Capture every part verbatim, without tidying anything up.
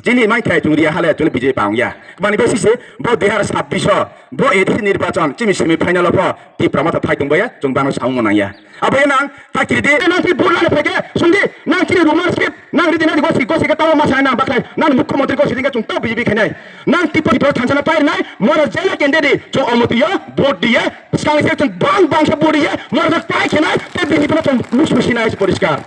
Chini mai thai chung ria hale chuli B J P ang ya. Mani bai sise bo dui hazar sabbish o bo A D C nirbachon chini semi final o pho Tipra Motha phai tong baya chung bano saung nang ya. Abo nang ta kiri di nang ti bur lana phai ke sung di nang chini rumor script nang ridi nang gosi gosi ke tawa masa nang baklai nang mukhyamantri gosi ding ke chung tau B J P khainai. Nang Tipra Tipra thansa na pai nai mora jela kende di chung omoti yo vote di ye skang se chung bang bang se vote di ye mora pai khainai te B J P no chung musi musi nai poriskar.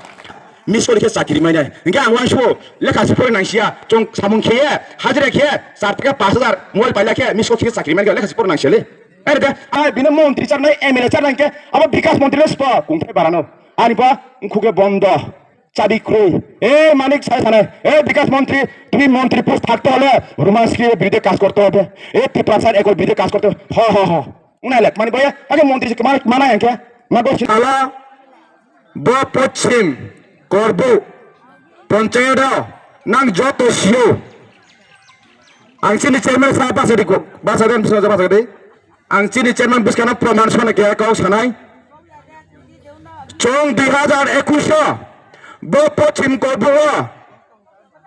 Miskoli khe chakiri mainai. Hingke ang uansukgo lekha se poroi nangsiya. Chwng samung kheye, hajira kheye, char theke pash hajar mobile paila khe miskol khe chakiri mankhe lekha se poroi nangsiya le. Are de, ai bini montri charnai, M L A charnai hingke abo bikas montri le spo kungthai barano. Ani ba wngkhuke bondo. Chabi kroi. E manik sai sanai. E bikas montri, tumi montri post thakte hole Roman script birudhe kaj korte hobe. E Tiprasar ekor birudhe kaj korte hobe. Ho, ho, ho. Unai lek mani boya, age montri se kemana, kemana yang khe? Ma gos Sala bo Pochim Korbu Ponchayoto nang joto sio. Ang chini chairman sa basa di ko, basa den basa basa di. Ang chini chairman buskano proman sona kaya kau sanai. Chwng dui hazar ekush o bo Pochim Korbu o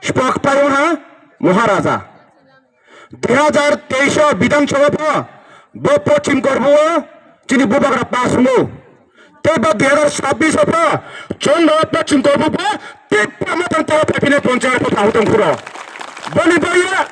spok payo ha Maharaja. Dui hazar teis o Bidhan Sabha pho bo Pochim Korbu o chini bubagra pass wngo. Tei bo dui hazar sabbish o pho chwng no Pochim Korbu pho Tipra Motha tei phaiphinai ponchayat pho thang tong phuro. Boni boya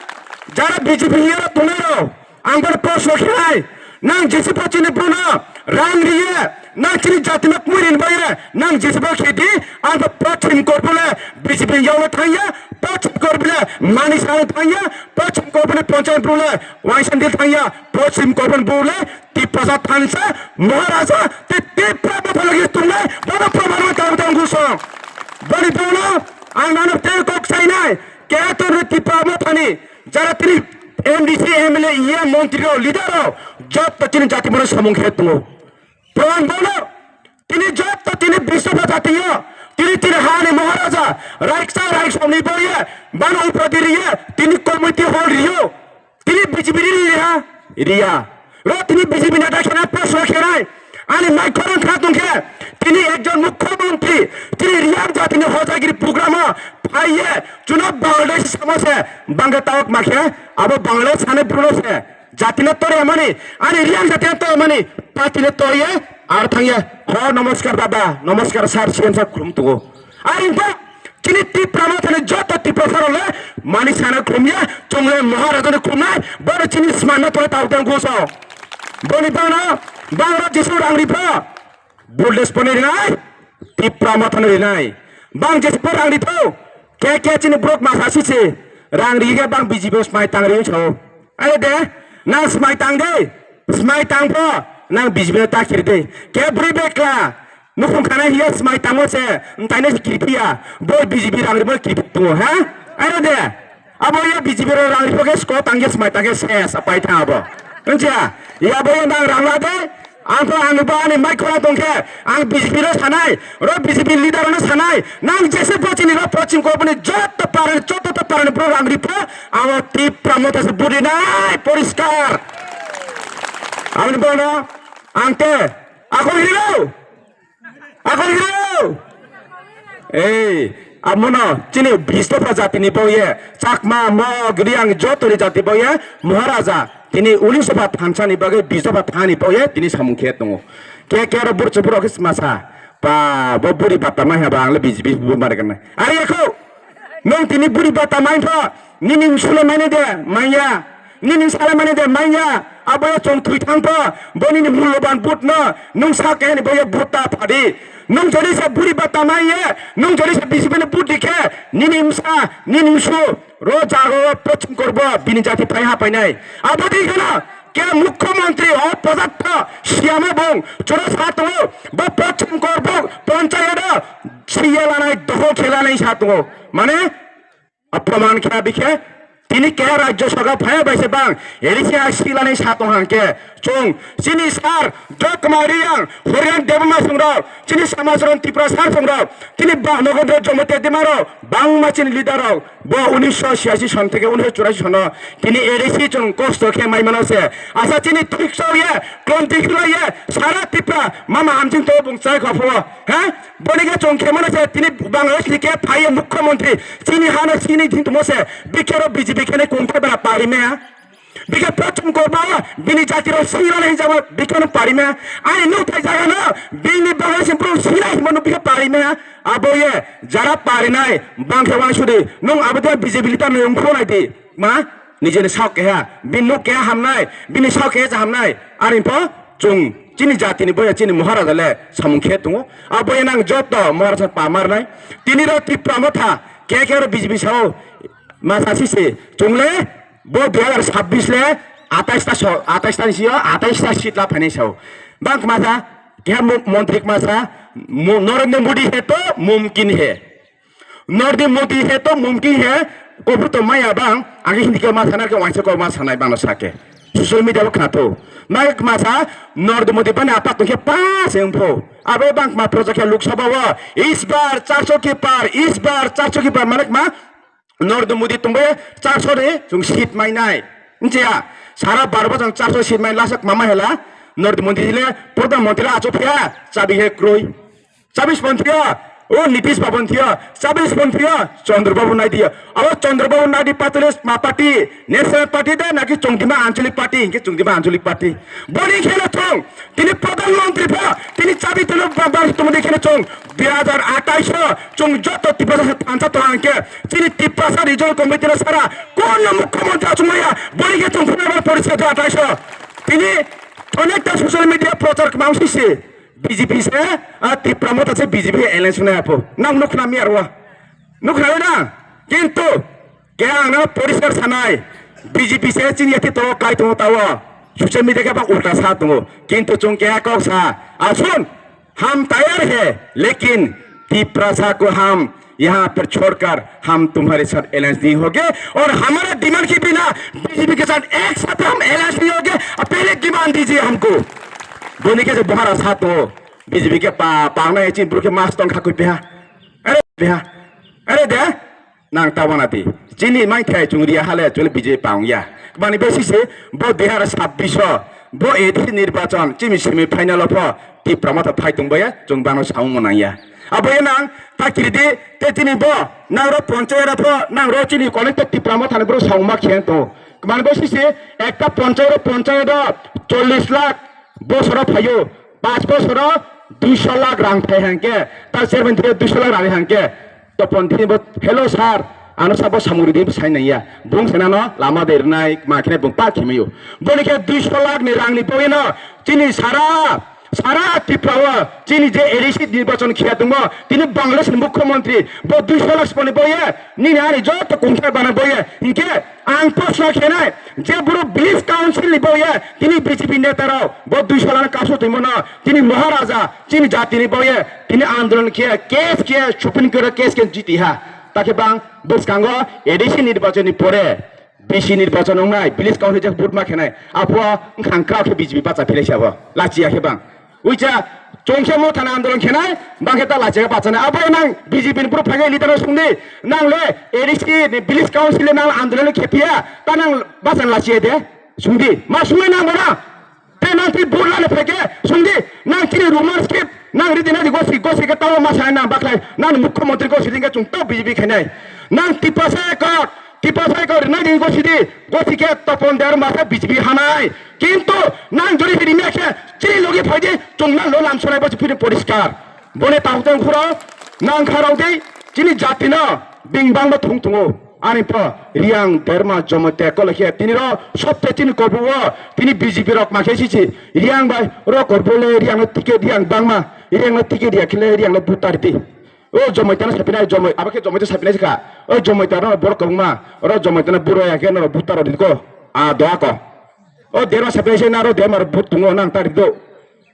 jara B J P hiya tongnai rok ang bono proshno khenai. Nang jesi pho chini bono rang riye, nang chini jati no kmui rin bai re, nang jesi pho khedi, ang pho Pochim Korbu le B J P ni yago thangya, Pochim Korbu le mani sang thangya, Pochim Korbu ni ponchayat bru le waisang dil thangya, Pochim Korbu ni bru le Tiprasa thansa, Maharaja, te Tipra Motha logi tungnai, bono proman ma tang tang guso. Boni bono, ang nano te kok sainai, keto ni Tipra Motha ni, Jara tini M D C, M L A, E M, montri rok, leader rok, jotto tini jati bono samung khe tongo. Proman bono, tini jotto tini biswa jatiyo, tini tini hani Maharaja, Raiksa Raisomni boye, bano upadi riye, tini community hall riyo, tini B J P ni riya, riya. Ro tini B J P neta khena post rok khenai. Ani mai khorang kha tongkhe tini ekjon mukhyamantri tini Riang jatini hojagiri program o phaiye chuno Bangladesh samo se bangke tawk makhe abo Bangladesh sane bruno se jatino torya mani ani Riang jatino torya mani patino torye ar thangye ho namaskar dada namaskar sir C M sir khulum tugo. Ar wngkha chini Tipra Mothani joto Tiprasa rok le mani sana khumya, chwng le Maharaja ni khumnai, bono chini smaina tole tao tang guso. Boni bana, bang rok jesu rang ripha, Buddhist poni rinai, Tipra Mothani rinai. Bang jesu rang ripha, ke ke chini brok ma sasi se, rang ri ke bang B J P smai tang ri so. Are de, nang smai tang de, smai tang pho, nang B J P no ta khir de. Ke bri bekla, Nukhung khana hiya smai tango se, mtaine se kiriphiya, bo B J P rang rimo kiriphi tongo, ha? Aino de, abo ya B J P ro rang ripo ke sko tangye smai tangye ses, apai tha abo. Nungja, ya bo ya nang rang la de, ang to ang ba ani mai khora tongkhe, ang B J P ro sanai, ro B J P leader no sanai, nang jese pochini ro pochim ko boni joto paran, joto to paran pro rang ripo, abo Tipra Motha se budi nai, poriskar. Aboni bono, ang te, ako hiro, Ako hiro! Ei, amono chini bish dopha jatini boye, Chakma, Mog, Riang jotoni jati boye, Maharaja, tini unis dopha thansani bagwi bish dopha thani boye, tini samung khe tongo. Ke ke ro burchu burok khe masa, pa, bo buri bata mai haba, ang le B J P bu mare kana. Are yakho, nung tini buri bata mai pho, Nini sule mani de manya, nini sale mani de manya, abo ya chong thui thang pho, bo nini mulloban but no, nung sa khe ni bo ya but ta phadi. Nung jodi se buri bata mai ye, nung jodi se B J P ni but dikhe, nini msa, nini msu, ro jago pochim korbo, bini jati phai ha painai. Abo di khana, ke mukhyamantri o pojatto siyama bong, choro sa tongo, bo pochim korbo, ponchayat o, siya lanai, doho khe lanai sa tongo. Mane, Aproman khe abikhe tini keha Rajya Sabha phaya bai se bang elisi ha silani sa tong hang khe chung chini sir Jokma Riyang Horian Debbarma song rok chini Samajron Tripura sir song rok tini ba Nogendra Jamatia Dema rok Bangma chini leader rok bo unisho chiyasi son theke unisho churasi sono tini A D C chwng kosto khe mai mano se. Asa chini thik chau ye, klom thik chulai ye, sara Tipra mama hamsing to bung chai kha pho. Ha? Boni khe chwng khe mano se tini Bangladesh ni khe phai ye mukhyamantri chini hano chini din tumo se. Bikhe ro B J P khe ne kung khe bara pari me ha. Bikhe prochum korma bini jati rok sirana hinjaba bikhe no pari me ha. Ani nuk thai jaga no bini Bangladesh ni bro sira himo no bikhe pari me ha. Abo ye jara parinai bangkhe wansudi nwng abo de B J P leader ni wngkho nai di ma nijeni sak keha bini nuk keha hamnai bini sak keha hamnai arin pho chwng chini jatini boya chini Maharaja le samung khe tongo abo ye nang joto Maharaja pa marnai tini ro Tipra motha ke ke ro B J P sao masa sisi chwng le bo dui hajar sabbish le atais ta so atais ta ni sio atais ta seat la phainai sao bang masa Keha mo-, montri kma sa, mo-, Narendra Modi he to mumkin he. Narendra Modi he to mumkin he. Kobru to maya bang, agi hindi ke ma sana ke waisa ko ma sanai bang no sake. Social media bo khna to. Mai kma sa, Narendra Modi bani apa to ke pas empho. Abe bang ma project ke Lok Sabha wo, is bar char so ki par, is bar char so ki par mane kma, Narendra Modi tongbai char sori chwng seat mainai. Nchiya, sara Bharat chwng char sori seat mai lasa mama hela. Narendra Modi le Pradhan Mantri achuk phiya, chabi he kroi. Chabi spon phiya, o Nitish Bhaban phiya, chabi spon phiya, Chandra Babu Naidu. Abo Chandra Babu Naidu party le ma party, National Party da naki Chongdima Anchalik Party, hinke Chongdima Anchalik Party. Boni khela thong, tini Pradhan Mantri pha, tini chabi tini ba-, ba-, tongmani khela thong. Dui hajar atais o chwng joto Tiprasa thansa tong hwnkhe chini Tiprasa Regional Committee no sara kono mukhyamantri achukmaya boni khe chwng khwnai bar poriskar dui hajar atais o tini onekta social media prochar kwbang sisi B J P se a Tipra motha se B J P alliance hwnwi apho nang nukhna miya rwa nukhna na kintu Khe ang no poriskar sanai, B J P se chini yati to kai tongo tao. Social media khe bak ulta sa tongo. Kintu chwng khe kok sa, asun, hum tayar hai, lekin Tiprasa ko hum yahan par chhodkar hum tumhare saath alliance nahi hoge aur hamara demand ke bina B J P ke saath ek saath hum alliance nahi hoge, ab pehle demand dijiye humko. Boni khe je bahar sa to B J P ke pa, pa na ye chin bru ke mas tong kha koi peha. Are peha. Are de. Nang tabana di. Chini mai thai chungriya hale chule B J P pang ya. Mani besi se bo dui hajar sabbish o bo A D C nirbachon chini semi final o pho Tipra motha phai tong baya chung bano saung manang ya. Abo ye nang ta kiri di te chini bo nang ro ponchayat o pho nang ro chini connect Tipra motha ni bro saung ma khian to. Mani besi se ekta ponchayat o ponchayat o chollish lakh bosoro phaio, pas bosoro duiso lakh rang phai hangke, ta chairman thwiyo duiso lakh rang hangke, topon thini bo, "Hello sir, ano sabo samung ridi," bo sai nangya. Bung senano lama de rwnai, ma khene bung pa khimaio. Boni khe duiso lakh ni rang ni bogino chini sara, sara Tripura o chini je A D C nirbachon khiya tongmo, tini Bangladesh ni mukhyamantri, bo duiso lakh siponi boye, nini ani joto kungsa bana boye, hinkhe Ang proshno khenai, je boro village council ni boye, tini B J P neta rok, bo dui salano kapsu twi mano, tini Maharaja, chini jati ni boye, tini andolon khe, case khe, Supreme Court o case khe jiti ha. Takhe bang bwskango A D C nirbachon ni pore, B C nirbachon wngnai, village council je vote ma khenai, apo wngkha ang krak khe B J P bacha philai sabo, lachiya khe bang. Uicha, chongsa mo thana andolon khenai, bangkhe ta lachiya bachana. Abo nang B J P ni bro phaigai leader no sungdi, nang le A D C ni village council le nang andolon khepiya, ta nang bachana lachiya de. Sungdi, ma sungwi nang bona. Te nang ti bur lale phaike, sungdi, nang kiri rumor skip, nang ridi nadi gosi, gosi ke tawa ma sanai nang baklai, nang mukhyamantri gosi ringke chung tau B J P khenai. Nang tipasa ekor, tipasa ekor, nang di gosi di, gosi ke topon der masa B J P hanai. Kintu nang jori hiri mia khe chini logi phaidi chwng nang lo lam sonai bo phiri poriskar. Boni tang tang khuro nang kharok di chini jati no bing bang bo thung tungo. Ani pho Riang Derma Jamatia kole khe tini ro sopte chini korbu o tini B J P rok ma khe sisi Riang bai ro korbu le Riang no ticket Riang bangma Riang no ticket ya khile Riang no butar di. O Jamatia no sapinai Jamai abo khe Jamatia sapinai kha. O Jamatia no borok kwbangma ro Jamatia no buro ya khe no butar di ko a doa ko. O derma sapai se naro derma rok but tungo nang tari do.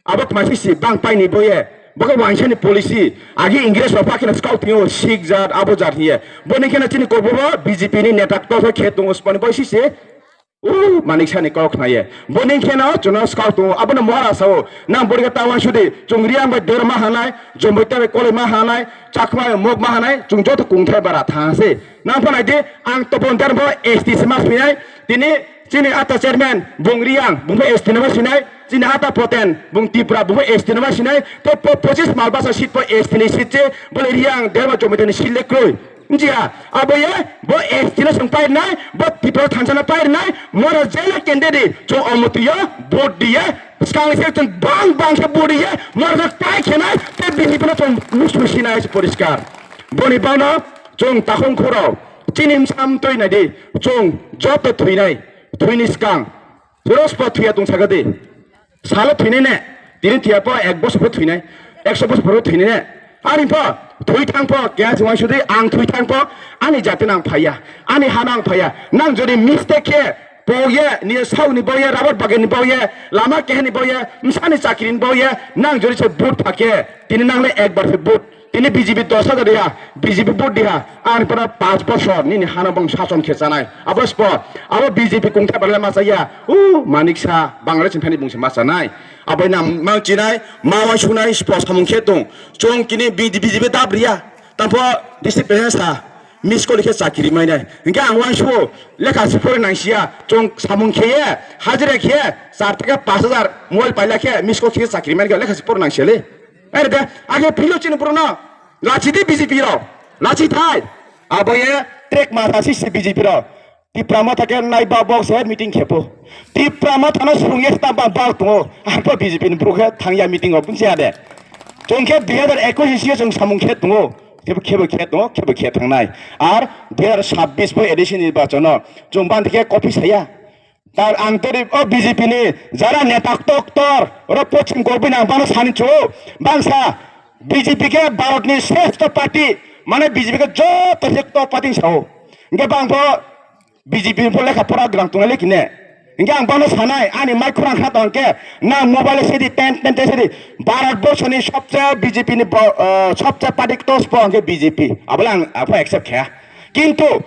Abo kma sisi bang paini boye. Bokhe wansani policy. Agi English rok pakhe na scout tingo Sikh jat abo jat hiye. Boni kheno chini korbo bo B J P ni neta to khe tungo spani boy sisi. Manik sani kok khnaye. Boni kheno chuno skau tongo. Abono mohara sao. Nang borika tawan sudi. Chung Riang bai derma hanai. Jomboita bai koloi ma hanai. Chakma bai mok ma hanai. Chung joto kungthai bara thangse. Nang phanai di. Ang topon derbo S T se ma sinai. Tini chini ata chairman bung Riang bung S T no ma sinai. Chini ata poten bung Tipra bung S T no ma sinai. Te po pochis mal basa seat po S T ni seat che. Bole Riang derma Jomboita ni seat le kroi. Njiya, abo ye, bo S T no chwng pairnai, bo Tripura thansa no pairnai, moro jele candidate, chwng omotwi yo, vote diye, skang se chwng bang bang se vote diye, moro no pai khenai, te B J P no chwng musu sinai se poriskar. Boni bano, chwng takhung khoro, chini msam twi nai di, chwng joto thwinai, thwini skang, Firoz po thuya tong saka di. Salo thwinai ne. Tini thuya po ek bosor po thwinai. Ekso bosor po thwinai ne. Ani po thwi thang po keha se wansudi ang thwi thang po ani jati nang phaiya. Ani ha nang phaiya. Nang jodi mistake khe po ye ni sau ni bo ye rabar bagan ni bo ye lama keha ni bo ye msani chakri ni bo ye nang jodi se vote phakhe tini nang le ek bar se vote Tini B J P dos hajar diha, B J P vote diha, ani pora panch bosor nini hano bong sason khe chanai. Abo spo, abo B J P kungthai barle ma chaya. U manik sa Bangladesh ni thani bungse ma chanai. Abo na mang chinai, ma wai sunai spo samung khe tong. Chong kini B J P dab riya. Tampo district president sa, miss call khe chakiri mainai. Hingke ang wai suo lekha si pore nang siya. Chong samung khe ye, hajira khe, char theke panch hajar mobile paila khe miss call khe chakiri mainai lekha si pore nang siya le. Ere de, age philo chini borok no. Lachi di B J P rok. Lachi thai. Abo ye trek ma thasi si B J P rok. Tipra Motha khe nai ba bok se meeting khepo. Tipra Motha no srung ye sta ba ba tongo. Ang po B J P ni borok khe thang ya meeting o bung se ade. Chwng khe dui hazar ekush ni sio chwng samung khe tongo. Khe bo khe bo khe tongo, khe bo khe thangnai. Ar dui hazar chabbish bo A D C nirbachon o chwng ban khe copy saya. Tar ang teri o B J P ni jara neta ktor ktor oro pochim gobin ang bano sani chu bangsa B J P khe Bharat ni shrestho party mane B J P khe joto se ktor party sao hingke bang bo B J P bo lekha pora grang tongnai lekine hingke ang bano sanai ani mai khorang kha tong khe na mobile sedi ten ten te sedi Bharat borsho ni sobse B J P ni bo- eh, sobse party ktor spo hingke B J P abole ang abo accept kha kintu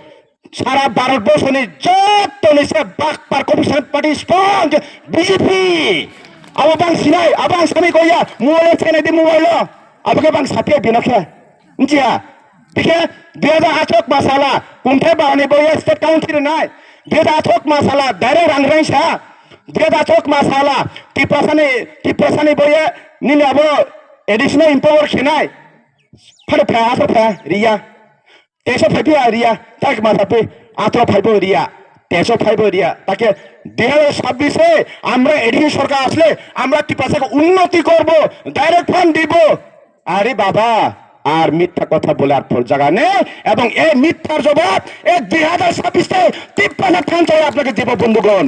Sara Bharat borsho ni joto ni se bak par kopi sanat party spong je B J P. Abo bang sinai, abo ang sami koya, mobile senai di mobile lo. Abo ke bang sapia bino khe. Njiya. Dikhe, dui hajar athok masala, kungthai barani boye state council nai. Dui hajar athok masala, direct rang rang sa. Dui hajar athok masala, Tiprasani, Tiprasani boye, nini abo additional empower khenai. Phano pha, aso pha, riya. Teso phaibo riya, tak ma phaibo, atro phaibo riya, teso phaibo riya, take দুই হাজার ছাব্বিশে আমরা এডিসি সরকার আসলে আমরা ত্রিপুরাকে উন্নতি করব, direct fund দিব। আরে বাবা, আর মিথ্যা কথা বলার পর জায়গা নেই, এবং এই মিথ্যার জবাব এই দুই হাজার ছাব্বিশে ত্রিপুরা থানচায় আপনাকে দিব বন্ধুগণ।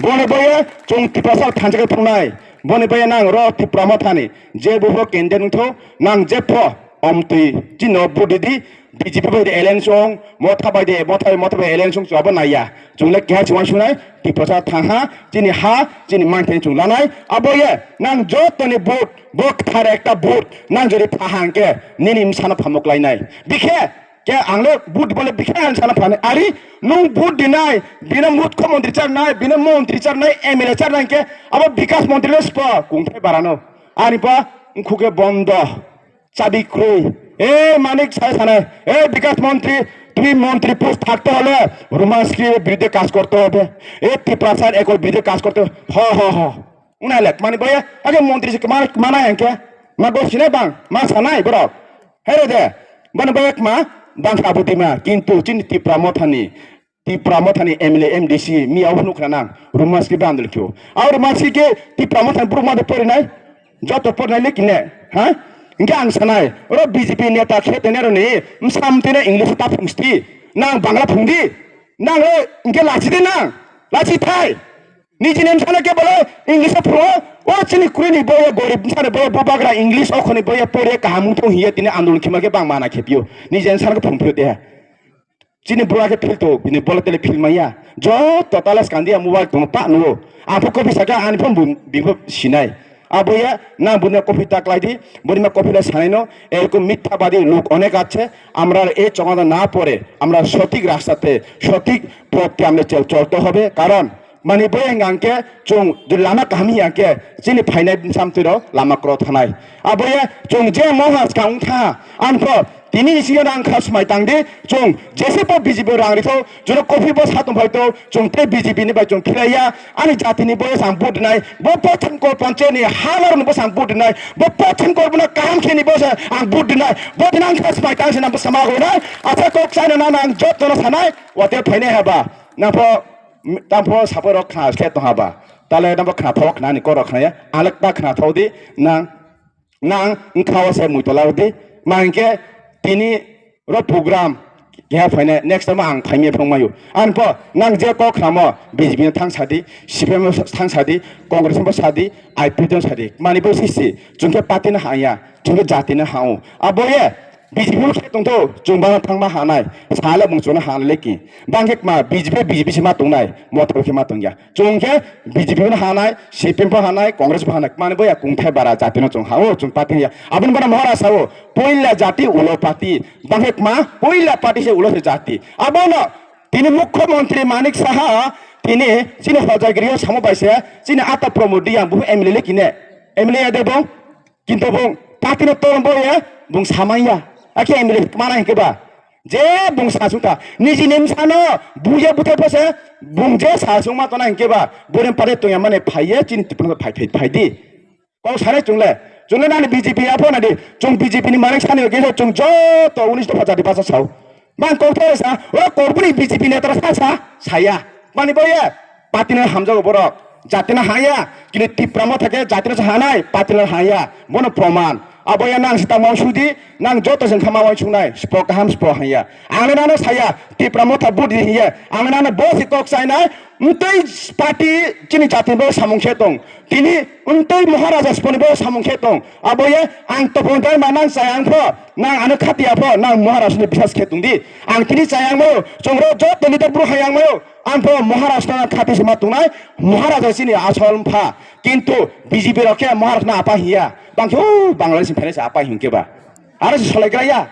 Boni boye chung Tiprasa thansa khe phungnai. Boni boye nang ro Tipra Mothani je bubo candidate wngtho nang jepho omtwi chino vote di. B J P bai de alliance ong, Motha bai de, Motha, Motha bai alliance ong chwabo naiya. Chungle keha chwng sunai Tiprasa thangha chini ha chini mangthani chwng lanai. Aboye nang jotoni vote bo kthar ekta vote nang jodi phahang khe nini msano phamok lainai. Bikhe Ke ang le vote bole bikha ang sana phani. Ari nung vote dinai, bina mukho montri charnai, bina montri charnai, M L A charnai ke abo bikas montri le spo kungthai barano. Ani pa nkhuke bondo, chabi kroi. E manik sai sanai, e bikas montri, তুমি মন্ত্রী পোস্ট থাকতে হলে রোমান্সকে বিরুদ্ধে কাজ করতে হবে। এ Tripura sir acre বিরুদ্ধে কাজ করতে হবে। হ হ হ। Unai le kmani boye age montri se kma kma nai hingke ma go sine bang ma sanai borok. Here de bani boye kma bang sa budi ma kintu chini Tipra Mothani Tipra Mothani M L A M D C mi au hunu khna nang rumaski bandel kyo. Au rumaski ke Tipra Mothani buruk ma de pori nai joto pori nai lekine ha hingke ang sanai oro B J P neta khe tene roni msam tene English ta phungsti nang Bangla phungdi nang le hingke lachi de nang lachi thai. Niji nem sana ke bole English o phuro o chini kuri ni boye gorib sana boye bubagra English o khoni boye pore kaham tong hiye tini andolon khima ke bang mana khepio niji nem sana ke phung phio te chini bura ke phil to bini bole tele phil maya jo total skandi a mobile tong pa no a pho kopi saka ani phone bing ko sinai aboya na bune kopi ta klai di buni ma kopi la sanai no এরকম মিথ্যাবাদী লোক অনেক আছে আমরা এই চক্রান্ত না পড়ে আমরা সঠিক রাস্তাতে সঠিক পথে আমরা চল- চলতে হবে কারণ Mani bo hwnka hwnkhe chwng lama kaham hiya khe chini phainai bwsam twi rok lama kwrwk thanai. Abo ye chwng je moha swkang wng tha, ang pho tini ni simi ang kha swmai tang di, chwng jese pho B J P rang ri tho, jora kopi bo sa tong phai tho, chwng tei B J P ni bai chwng philai ya, ani jati ni bo ang vote rinai, bo Pochin Kor Panchayat ni ha laro ni bo ang vote rinai, bo Pochin Kor bo no kaham khe ni bo ang vote rinai, bo tini ang kha swmai tang se nang bo sama go nai, asa kok chai na nang joto no sanai, wate phainai haba, nang pho, tang pho sapai rok khna khe tong haba, tale nang bo khna thok khna ni kok rok khna ya, alek ta khna thok di, nang Nang wngkha o se muitolao di, ma hinkhe tini ro program keha phainai, next time ang phaimya phang maio. Ani pho nang je kok khnamo B J P no thang sadi, C P M no thang sadi, Congress no sadi, I P F no sadi. Mani bo sisi, chwng khe party no hanya, chwng khe jati no hao. Abo ye B J P bo khe tongtho, chwng bana thangma hanai, sale bung chwngno hanai leki. Bang khe ma B J P, B J P se ma tongnai, Motha bo khe ma tongya. Chwng khe B J P bo hanai, C P M bo hanai, Congress bo hanai. Mani bo ya kungthai bara jati no chwng hao, chwng party ya. Aboni bana Maharaj sao, poila jati ulo party. Bangkhe ma, poila party se ulo se jati. Abono, tini Mukhyamantri Manik Saha, tini chini Hojagiri o samo bai se, chini ata Pramod Reang, bo M L A le kine. M L A ya de bong, kintu bong, party no tolong bo ya, bong samaya. Akhe M L A mana hinkhe ba. Je bung sasung ta, niji nim sano, buya buthai pose, bung je sasung ma tona hinkhe ba, borem pare tongya mane phaiye, chini tipun phai phai phai di. Kok sare chungle, chungle nani B J P apo nadi, chung B J P ni manik sani ge chung joto unis dopha jati basa sao. Bang kok thai sa, ora korbuni B J P netra sa sa, saya. Mani boye, Patino hamjago borok. Jatino haya. Kini Tipra Motha khe jatino se hanai. Patino haya. Bono proman. Abo ya nang sita mau sudi. Nang joto jeng khama wai sungnai. Spo kaham spo haya. Ang nano saya. Tipra Motha budi hiya. Ang nano bosi kok sainai. Mtei party chini jati bo samung khe tong. Tini mtei Maharaja sponi bo samung khe tong. Abo ya ang topon dai ma nang saya ang pho. Nang ano khatia pho. Nang Maharaj ni bisas khe tong di. Ang tini saya ang mo. Chongro joto leader bro hayang mo. Ang pho Maharashtra khati sima tungnai, Maharaj hai chini asol mpha. Kintu B J P rok khe Maharashtra apa hiya. Bang khe o Bangladesh ni phainai se apa hinkhe ba. Aro se solai gra ya.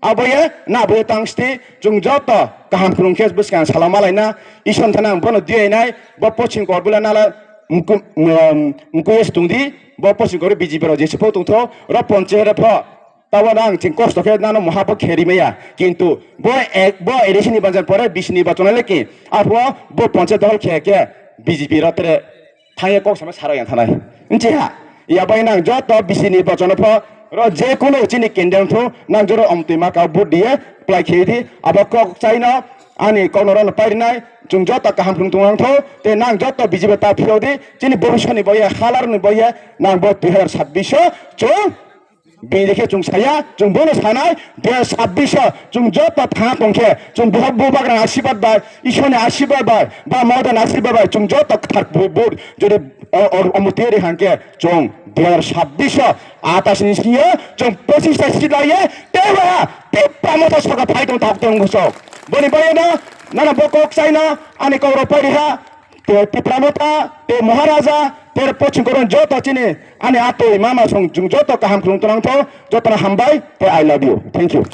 Abo ye na abo ye tang sti chung joto kaham khulung khe bwskang sala malai na. Ison thana ang bono diyainai, bo poching kor bula nala mku-, mku yes tungdi, bo poching kor B J P rok jesi pho tungtho, ro ponche re pho. Tabo nang ching kosto khe nano moha bo kheri maya. Kintu bo ek, bo A D C ni banjan pore B C ni bachona leki. Apo bo ponche dohol khe khe B J P rotre thangye kok sama saro yang thanai. Nche ha. Ya bai nang joto B C ni bachona pho ro je kono chini kendel thu nang joro omtwi ma ka vote diye plai khe di. Abo kok chaino ani kono ro parinai chung joto kaham phung tong tho te nang joto B J P ta phio di chini bobisoni boye halar ni boye nang bo dui hazar sabbish o chung Bini khe chwng saya, chwng bono sanai, dui hazar sabbish o chwng joto thang tong khe, chwng bohok bubagrang asirwad bai, Ishwrni asirwad bai, ba Madan asirwad bai, chwng joto kwthar bu-, bur, jodi o, o, omotwi ri hang khe, chwng dui hazar sabbish o atas ni sini o, chwng pochis ta seat lai ye, tei wa, tei pamo ta soka phai tong tok tong bwsok. Boni bai no, nana bo kok sai no, ani kok rok pai ri ha, Te Tipra Motha, te Maharaja, te Pochim Koron joto chini ani atwi mama song chwng joto kaham khulum tong tho, joto no hambai, te I love you. Thank you.